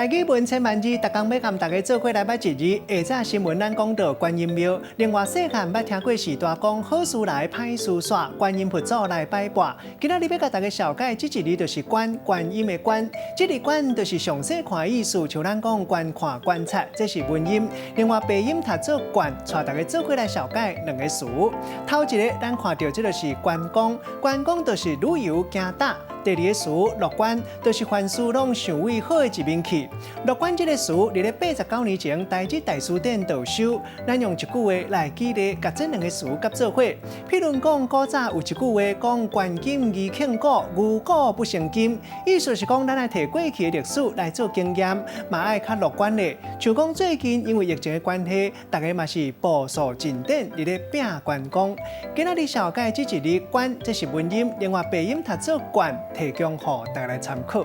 台語文千萬字，逐工欲佮大家做伙來捌一字。下早新聞咱講到觀音廟，另外細漢捌聽過序大講好事來歹事煞，觀音佛祖來擺跋。今仔日欲共大家紹介這一字就是觀，觀音的觀，這個觀就是詳細看的意思，像咱講觀看觀察，這是文音。另外白音讀做觀，帶大家做伙來紹介兩個詞。頭一个咱看著這个是觀光，觀光就是旅遊行搭。第二个詞樂觀，就是凡事攏想為好的一面去。樂觀這个詞，佇咧89年前，台日大辭典就收。咱用一句話來舉例，共這兩个詞佮做伙。譬如講，古早有一句話講：觀今宜慶古，無古不成今。意思是講，咱愛提過去的歷史來做經驗，嘛愛較樂觀的。像講最近因為疫情的關係，大家嘛是步數進展，佇咧拼觀光。今仔日紹介這一字觀，這是文音，另外白音讀做觀，提供予大家來參考。